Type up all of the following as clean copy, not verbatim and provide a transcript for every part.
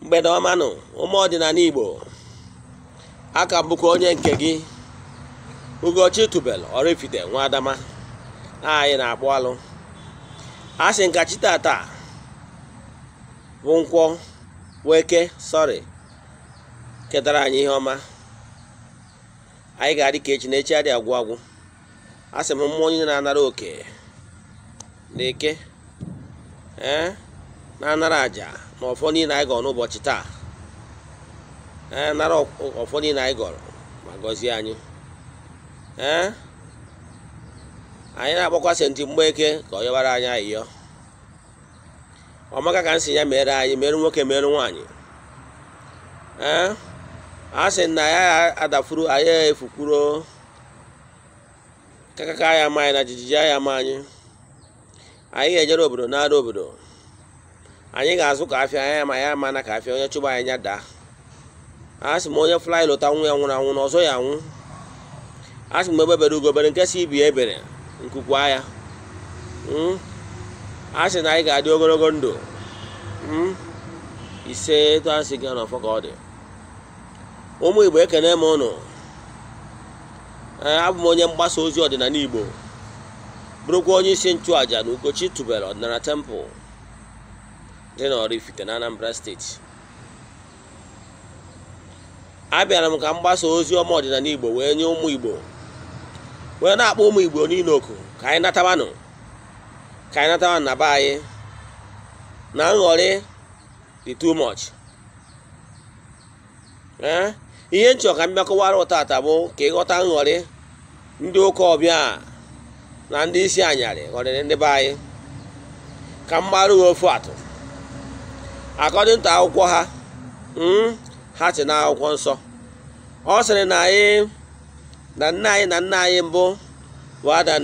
Mgbede ọma nụ, ụmụ ọdịnala Igbo. Aka m bụkwa onye nke gị, Ugochi Tubelu Oraifite nwa Adama. Anyị na-akpụ alụ. A sị nkachi tata bụ nkwọ weke sọrị ketara anyị ihe ọma. Anyị ga-adị ka echi na echi adị agwụ agwụ. A sị m mmụọ onye na-anara oke na eke, ee, na-anara àjà na ọfọ niile anyị gọrọ n'ụbọchị taa, ee, nara ọfọ niile anyị gọrọ ma gọzie anyị. Ee, anyị na-akpọkwa senti Mgbeke ka ọ yọbara anyị ayịyọ ọmaka ka nsị ya mere anyị, mere nwoke, mere nwaanyị. Ee, a sị na ya adafuru anyị, efukwuro kakaka ya ama anyị na jijiji ya ama anyị. Anyị ga-ejere obodo na-ada obodo, anyị ga-azụ ka afịa anyị ama ya ama na ka afịa onye chụba anyị ya daa. A sị m onye fly lụta nwa ya nwụrụ anwụ na ọzọ ya anwụ. A sị m egbe bere ugo bere, nke si ibi ebere nkukwa ya. A sị na anyị ga-adị ogologo ndụ. Ise, etu a sị gị n'ọfọ ka ọ dị. Ụmụ Igbo, ekene m ụnụ. Ee, abụ m onye mgbasa ozi ọdịnala Igbo, bụrụkwa onye isi nchụàjà na Ugochi Tubelu Ọdịnala Temple dị na Oraifite na Anambra Steeti. Abịara m ka m gbasa ozi ọma ọdịnala Igbo wee nye ụmụ Igbo, wee na-akpọ ụmụ Igbo niile oku ka anyị natabanụ, ka anyị natabanụ na be anyị na nghọrị dị too much. Ee, ihe nchọ ka m bịa kọwara ụtata bụ ka ịghọta nghọrị ndị ụka ọbịa na ndị isi anyarị ghọrịrị ndị be anyị. Ka m gbara ha ofu atụ according to akwụkwọ ha. Ha si na akwụkwọ nsọ, ọ sịrị na anyị na nna anyị na nna anyị mbụ bụ Adam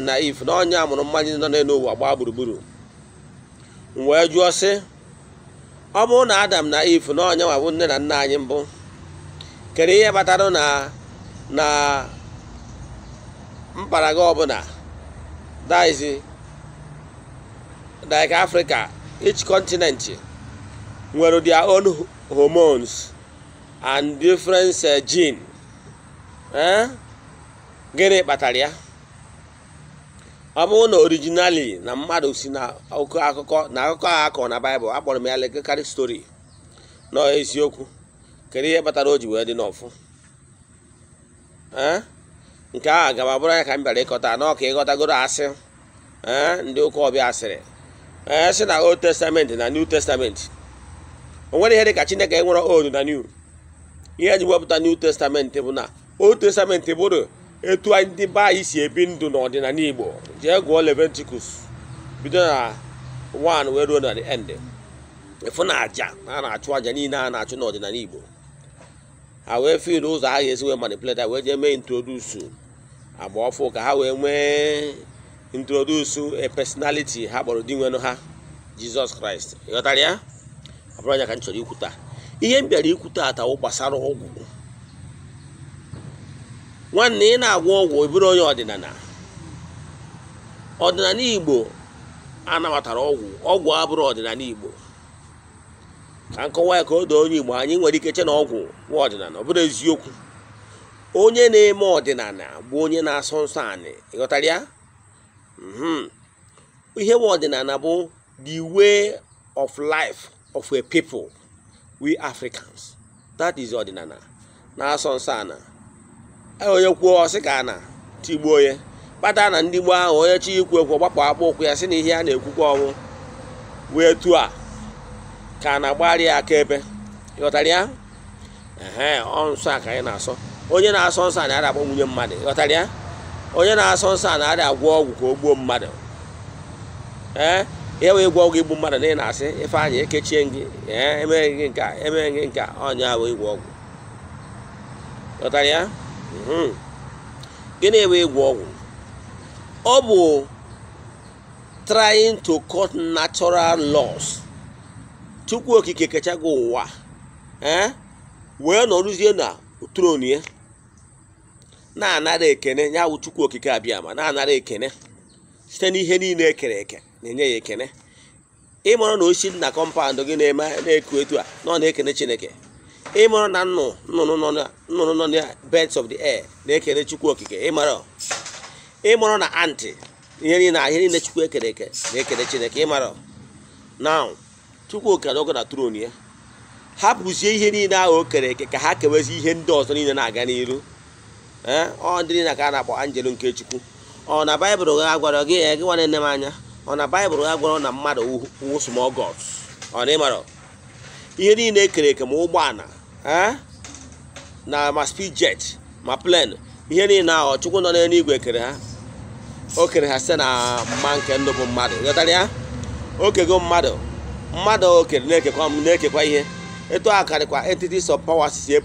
na Eve, na onye amụrụ mmanya nọ n'elu ụwa gbaa gburugburu. M wee jụọ sị, ọ bụrụ na Adam na Eve na onye nwa bụ nne na nna anyị mbụ, kedu ihe kpatara na mparaga ọbụla, that is like Africa, each continent nwere their own hormones and different gene? Eh? Gịnị kpatara ya? Ọ bụrụ na originally na mmadụ si na oke akụkọ na akụkọ a akọ na Baịbụl, akpọrọ m ya legendary story, nọ eziokwu, kedu ihe kpatara o ji wee dị n'ọfụ? Ee, nke ahụ gaba bụrụ ya ka m bịara ịkọta na ọka ịghọtagoro asị. Ee, ndị ụka ọbịa asịrị, ee, sị na Old Testament na New Testament, o nwere ihe dị ka Chineke nwere Old na New. Ihe eji wepụta New Testament bụ na Old Testament bụrụ etu ndị be anyị si ebi ndụ n'ọdịnala Igbo. Jee gụọ Leviticus bido na 1 wee ruo na the end, ịfụ na aja a na-achụ, aja niile a na-achụ n'ọdịnala Igbo. Ha wee feel ụzọ ha ga-esi wee manipulate, wee jee mee introduce agba ọfụ ka ha wee nwee introduce a personality ha kpọrọ di nwenụ ha, Jizọs Kraịst. Ịghọtara ya? Ọ bụrụ anya ka m chọrọ ikwu taa. Ihe m bịara ikwu taata wụ gbasara ọgwụ. Nwanne, ị na-agwọ ọgwụ, ị bụrụ onye ọdịnala. Ọdịnala Igbo anabatara ọgwụ. Ọgwụ abụrụ ọdịnala Igbo. Ka nkọwa ya ka o doo onye Igbo. Anyị nwere ike che na ọgwụ bụ ọdịnala. Ọ bụrụ eziokwu, onye na-eme ọdịnala bụ onye na-asọ nsọ anị. Ịghọtara ya? Ihe bụ ọdịnala bụ the way of life of a people, we Africans. That is ọdịnala, na-asọ nsọ ana. Onye kwuo ọsị ka ana tigbuo ya, kpata na ndị gboo ahụ, onye chi ikwu ekwu, gbapụ akpụ ụkwụ ya, sị na ihe a na-ekwukwa ọnwụ wee tu a ka a na-agbari ya aka ebe. Ịghọtara ya? Ehe, ọ nsọ a ka anyị na-asọ. Onye na-asọ nsọ a na-ada akpọ nwunye mmadụ. Ịghọtara ya? Onye na-asọ nsọ a na-ada agwọ ọgwụ ka o gbuo mmadụ. Ee, ihe wee gwọ ọgwụ igbu mmadụ na ị na-asị Ifeanyị ekechie gị, ee, emeghị gị nke a, emeghị gị nke a, ọnya bụ ịgwọ ọgwụ. Ghọtara ya? Gịnị bụ ịgwọ ọgwụ? Ọ bụ trying to cut natural laws. Chukwu Okike kechago ụwa, ee, wee nọrụzie na throne ya na-anara ekene. Ya wụ Chukwu Okike abịa ma na-anara ekene site n'ihe niile ekere eke, na-enye ya ekene. Ịmụrụ na osi na compound gị na-eme na-eku etu a na ọ na-ekene Chineke. Ịmụrụ na nnụnụ nọ na birds of the air na-ekene Chukwu Okike. Ịmụrụ na ant ihe niile Chukwu ekere eke na-ekene Chineke. Ịmara now Chukwu Okike anọgo na throne ya, hapụzie ihe niile ahụ o kere eke ka ha kewezi ihe ndị ọzọ niile na-aga n'iru. Ọ ndị niile ka a na-akpọ anjelu nke Chukwu. Ọ na Baịbụl ha gwara gị gị nwanne nne m anya, ọ na Baịbụl ha gwara na mmadụ wụ small gods. Ọ na ịmara ihe niile ekere eke, ma ụgbọala na ma speed jet ma plane, ihe niile ahụ Chukwu nọ n'eluigwe kere ha. O kere ha site na mma nke ndụ bụ mmadụ. Ghọtara ya? Okego mmadụ, mmadụ o kere na-ekekwa ihe etu a karịkwa entities of powers si e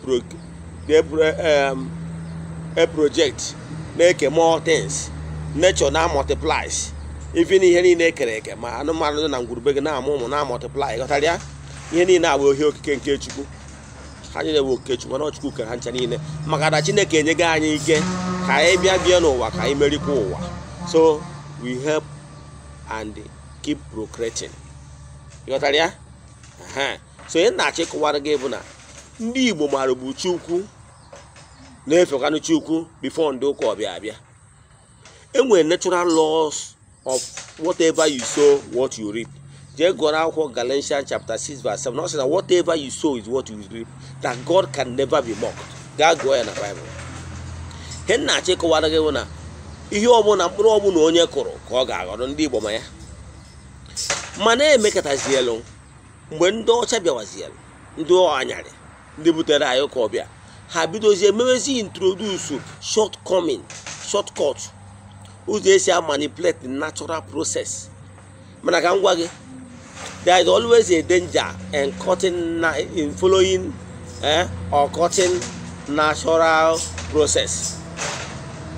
project na-eke more things. Nature na multiplies, even ihe niile ekere eke, ma anụmanụ dị na ngwurube gị na-amụ ụmụ na multiply. Ghọtara ya? Ihe niile abụ ohe okike nke Chukwu. Ha niile bụ okike Chukwu, mana Chukwu kere ha ncha niile, maka na Chineke enyego anyị ike ka anyị bịa bịa n'ụwa ka anyị merikwa ụwa. So we help and keep procreating. Ghọtara ya? So ihe na-achọ ịkọwara gị bụ na ndị Igbo maara bụ Chukwu na-efekwanụ Chukwu before ndị ụka ọbịa abịa. Enwere natural laws of whatever you sow, what you reap. Jee gụọ akwụkwọ Galatians chapter 6 verse 7. Ọ sị na whatever you sow is what you reap, that God can never be mocked. Gaa gụọ ya na Bible. Ihe na-achọ ịkọwara gị bụ na ihe ọbụla, mkpụrụ ọbụla onye kụrụ ka ọ ga-aghọrọ. Ndị Igbo ma ya. Mana emekọtazielu mgbe ndị ọcha bịawazielu, ndị anyarị ndị butere anyị ụka ọbịa, ha bidozie mewezi introduce shortcoming, shortcut, ụzọ esi a manipulate the natural process. Mana ka m gwa gị, there is always a danger in cutting, in following or cutting natural process.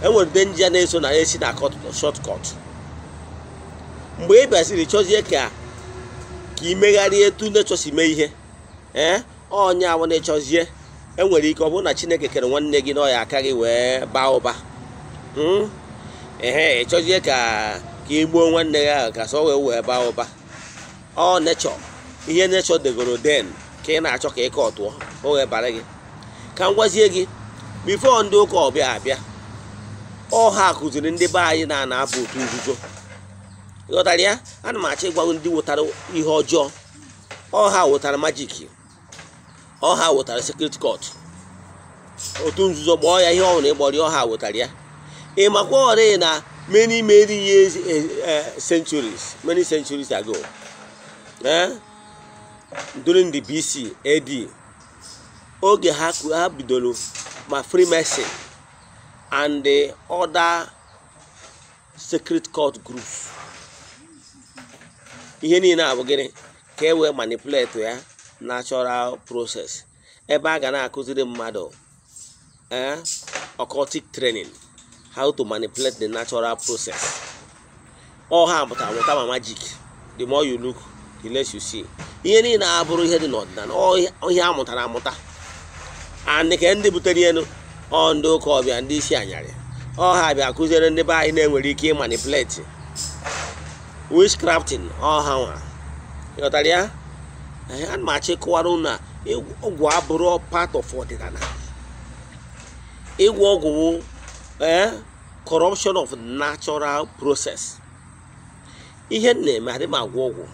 Enwere danger na-eso na esi na shortcut. Mgbe ị bịaziri chọzie ka ị megharịa etu nature si mee ihe, onye ahụ na-echọzie, enwere ike ọ bụrụ na Chineke kere nwanne gị n'ọya aka gị wee baa ụba, ehe, ịchọzie ka ị gbuo nwanne gị ahụ ka sọ wee baa ụba. Ọ nature, ihe nature degoro den ka ị na-achọ ka ị kọtụọ o wee bara gị. Ka m gwazie gị, before ndị ụka ọbịa abịa, ọ ha kụziri ndị be anyị na na-abụ otu nzuzo. Ghọtara ya? Ana m achọ ịgwa ndị wụtara ihe ọjọọ. Ọ ha wụtara magic, ọ ha wụtara secret cult, otu nzuzo, gbọọ ya ihe ọhụrụ ịgbọrọ, ọ ha wụtara ya. Ị makwa ọrị na many many years, centuries, many centuries ago, during the BC AD, oge ha bidoro ma Freemason and the other secret cult groups, ihe niile abụ gịnị ka e wee manipulate ya natural process, ebe a ga na-akụziri mmadụ occultic training, how to manipulate the natural process. Ọ ha mụtara mụta ma magic, the more you look, the less you see. Ihe niile abụrụ ihe dị n'ọdịnala, ihe a mụtara amụta. And ka ndị butere elu, ọ ndị ụka ọbịa, ndị isi anyarị, ọ ha bịa kụziere ndị be anyị na-enwere ike ịmanipulate witchcrafting. Ọ ha nwa. Ịghọtara ya? Ana m achọ ịkọwara na ọgwụ abụrụ part of ọdịnala. Ịgwọ ọgwụ wụ corruption of natural process. Ihe m na-eme, adị m agwọ ọgwụ.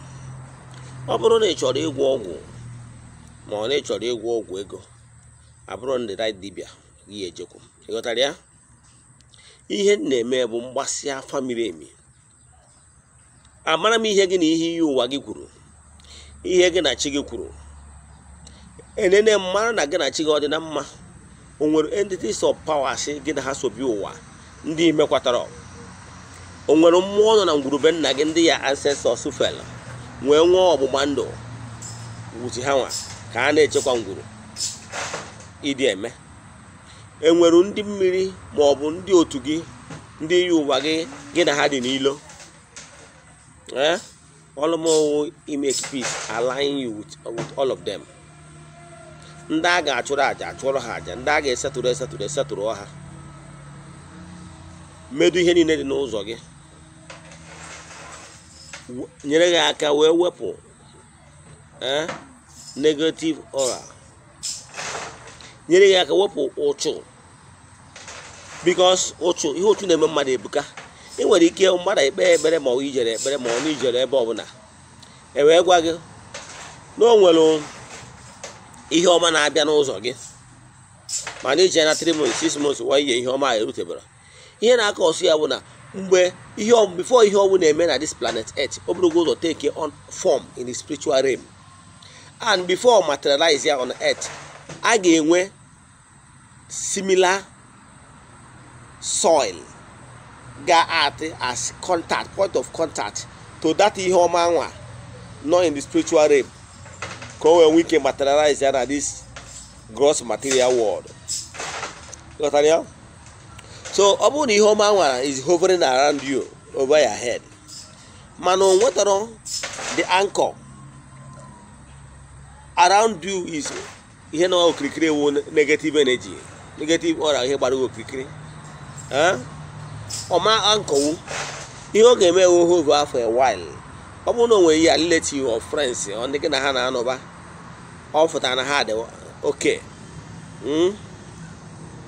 Ọ bụrụ na ị chọrọ ịgwọ ọgwụ, ma ọ na ị chọrọ ịgwọ ọgwụ ego, abụrụ ndị right dibịa gị ejekwu. Ịghọtara ya? Ihe m na-eme bụ mgbasị afa miri emi, amara m ihe gị na ihe iyi ụwa gị kwuru, ihe gị na chi gị kwuru. Enene mara na gị na chi gị ọ dị na mma, o nwere entities of powers gị na ha sobi ụwa ndị mekwatara, o nwere mmụọ nọ na ngwurube nna gị ndị ya ancestors fell nwee nwee ọgbụgba ndụ wuzi ha nwa ka a na-echekwa ngwuru ịdị eme, enwere ndị mmiri ma ọ bụ ndị otu gị, ndị iyi ụwa gị gị na ha dị n'ilo. Ọlụmọwụ imake peace, align you with all of them. Ndị a ga-achụrụ àjà, achụrụ ha àjà, ndị a ga-esetụrụ esetụrụ, esetụrụ ha, medu ihe niile dị n'ụzọ gị. Nyere gị aka wee wepụ negative aura, nyere gị aka wepụ ụchụ, because ụchụ, ihe ụchụ na-eme mmadụ ebuka. Ị nwere ike mmadụ ekpe ekpere, ma ọ ijere ekpere, ma ọ na ijere ebe ọbụla, e wee gwa gị na o nwere ihe ọma na-abịa n'ụzọ gị, mana ije na 3 months, 6 months, 1 year, ihe ọma erutebara. Ihe na-aka ọsọ ya bụ na mgbe ihe, before ihe ọbụla na-eme na this planet Earth, o burugo ụzọ take on form in the spiritual realm, and before materialize ya on earth, a ga-enwe similar soil ga-act as contact point of contact to that ihe ọma nwa nọ in the spiritual realm, ka o wee nwee ike materialize ya na this gross material world. Ghọtara ya? So ọ bụrụ na ihe ọma nwara is hovering around you, over your head, mana o nwetara the anchor around you is ihe na okirikiri ewu negative energy, negative aura, ihe gbara gị okirikiri, ọma ankọwu, ihe ọ ga-eme ewu hover for a while. Ọ bụrụ na o nwere ya relative or friends ọ ndị gị na ha na-anọba, ọ fụtara na ha dị okay,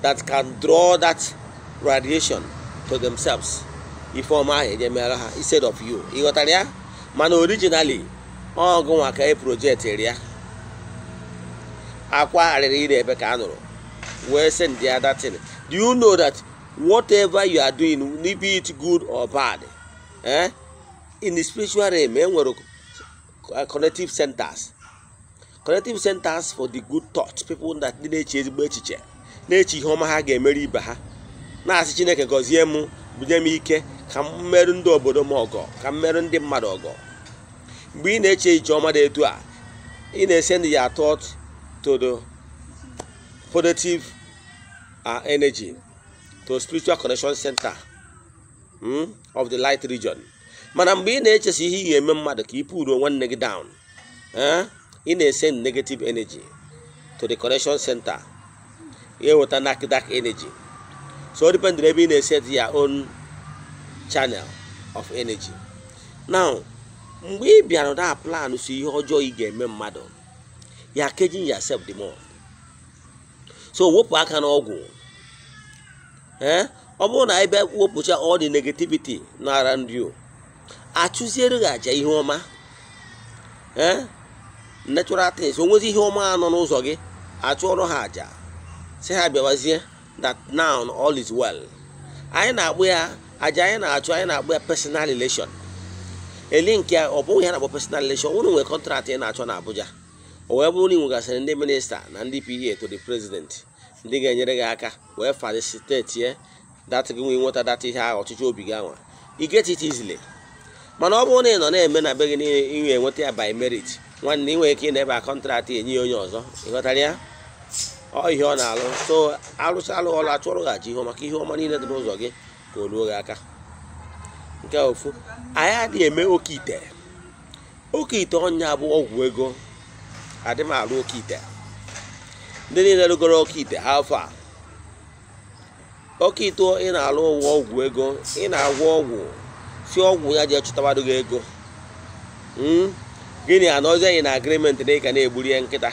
that can draw that radiation to themselves, ife ọma ahụ eje mere ha instead of you. Ị ghọtara ya? Mana originally, ọ gụnwa ka e project ya. Akwa arịrị ị na-ebe ka a nụrụ wee send the other thing. Do you know that whatever you are doing, be it good or bad, in the spiritual realm, e nwere connective centers, connective centers for the good thoughts, people that ndị na-eche ezigbo echiche, na-eche ihe ọma ha ga-emere ibe ha, na-asị, "Chineke gọzie m, bunye m ike ka m merụ ndị obodo m ọgọ, ka m merụ ndị mmadụ ọgọ." Mgbe ị na-eche iche ọma dị etu a, ị na-esend ya thought to the positive energy, to spiritual connection center of the light region. Mana mgbe ị na-echesi ihe ị ga-eme mmadụ ka ị puruo nwanne gị down, ị na-esend negative energy to the connection center, ya eweta dark energy. So o depend ebe ị na-eset your own channel of energy. Now, mgbe ị bịara na plan so ihe ọjọọ ị ga-eme mmadụ, ya caging yourself the more. So wepụ aka n'ọgwụ. Ee, ọ bụrụ na ị bịa wepụcha all the negativity na around you, achụziere gị aja ihe ọma, ee, natural things, o nwezi ihe ọma nọ n'ụzọ gị, achụọrọ ha aja, si ha bịawazie, that now all is well. Anyị na-akpụ ya aja anyị na-achụ, anyị na-akpụ ya personal relation. Eli nke ọ bụghị ya na-akpọ personal relation. Unu nwere contract ị na-achọ na Abuja, o wee bụrụ na ị nwegasịrị ndị minista na ndị PA to the president, ndị ga-enyere gị aka wee facilitate ye that gị nwee nweta that ihe ahụ, ọchịchị obi gị anwa, you get it easily. Mana ọ bụrụ na ị nọ na-eme na be gị ị enweta ya by merit, nwanne, ị nwere ike ị na-ebe a contract enye ya onye ọzọ. Ị ghọtara ya? Ọ ihe ọ na-alụ. So alụsị alụ ọlụ, achụọrụ gị aja ihe maka ihe ọma niile dị n'ụzọ gị ka o ruo gị aka. Nke ofu, anyị adịghị eme oke ite. Oke ite ọnya bụ ọgwụ ego. Adị m alụ oke ite. Ndị niile rugoro oke ite ha afọ a, oke ite ị na-alụ ụwa ọgwụ ego, ị na-agwọ ọgwụ si ọgwụ ya ji chụtabado gị ego. Gịnị anọzi anyị na agreement na ị ga na-egburie nkịta,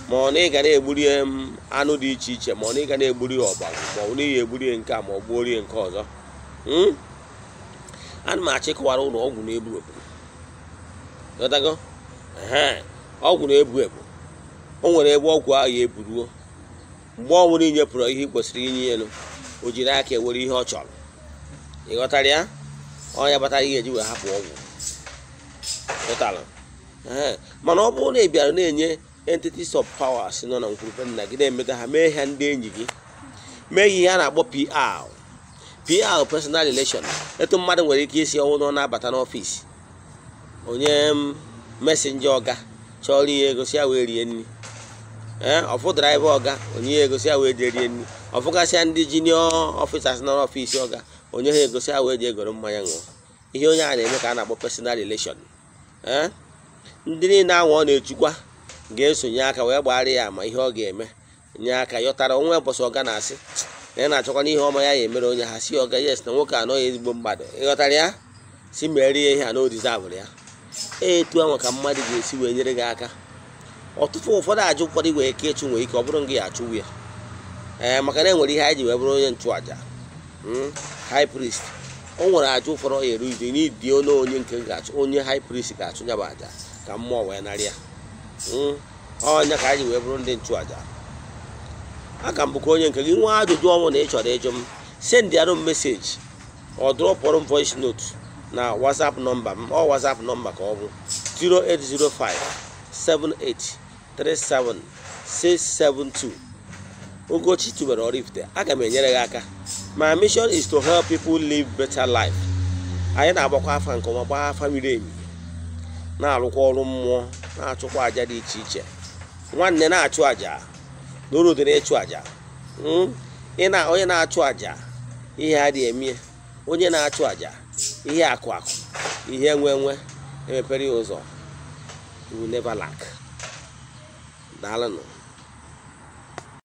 ma ọ na ị ga na-egburie anụ dị iche iche, ma ọ na ị ga na-egburi ọbara, ma ọ na ị ga-egburie nke a, ma ọ gbuorie nke ọzọ. Ana m achọ ịkọwara ụlọ ọgwụ na-egbu ebu. Ghọtago? Ehe, ọgwụ na-ebu ebu. O nwere ebe ọgwụ ahụ ya eburuo. Mgbe ọ bụla inyepụrụ ihe ị kwesịrị inye elu, o jiri aka ewere ihe ọ chọrọ. Ị ghọtara ya? Ọ ya kpatara ihe eji wee hapụ ọgwụ. Ghọtara? Ee, mana ọ bụrụ na ị bịara na-enye entities of powers nọ na nkwurube nna gị, na-emeta ha, mee ha ndị enyi gị, mee ihe a na-akpọ PR, PR, personal relation, etu mmadụ nwere ike isi ọnwụ na ọ na-abata n'ọfịs, onye messenger ọga chọrọ ihe ego si ya wee rie nri, ee, ọfụ driver ọga, onye ya ego si ya wee jee rie nri, ọfụgasịa ndị junior officers nọ n'ọfịs ọga, onye ha ego si ya wee jee goro mmanya ṅụọ. Ihe onye a na-eme ka a na-akpọ personal relation. Ee, ndị niile ahụ ọ na-echukwa ga-esonye aka wee gbara ya ama ihe ọ ga-eme, nye aka yọtara onwe. Ụbọchị ọga na-asị na ya na-achọkwa n'ihe ọma ya, ya emere onye ha si ọga, yes, na nwoke anọghị ezigbo mmadụ. Ịghọtara ya? Si merie ihe a na o deserve ya. Etu ahụ ka mmadụ ga-esi wee nyere gị aka. Ọtụtụ ụfọdụ aja ụfọdụ nwere ike ịchụ, nwere ike ọ bụrụ gị achụwu ya. Ee, maka na enwere ihe anyị ji wee bụrụ onye nchụaja, high priest. O nwere aja ụfọdụ ọ eru ide n'idi onye onye nke ga-achụ, onye high priest ga-achụ ya bụ aja ka mmụọ wee narị ya. Ọnya ka anyị ji wee bụrụ ndị nchụaja. Aka m bụkwa onye nke gị. Nwee ajụjụ ọnwụ na ị chọrọ ịjụ m, send arụ m message, ọ dropụrụ m voice note na WhatsApp nọmba m. Ọ WhatsApp nọmba ka ọ bụ 0805 78 37 672. Ugochi tubelu Oraifite. Aga m enyere gị aka. My mission is to help people live better life. Anyị na-agbakwa afa nke ọma, gbaa afa miri emi, na-arụkwa ọrụ mmụọ, na-achụkwa àjà dị iche iche. Nwanne, na-achụ àjà n'uru dị n'ịchụ àjà. Ị na onye na-achụ àjà, ihe adịghị emie. Onye na-achụ àjà, ihe akụ akụ, ihe enwe enwe emepere ya ụzọ. You will never lack. Daalụnụ.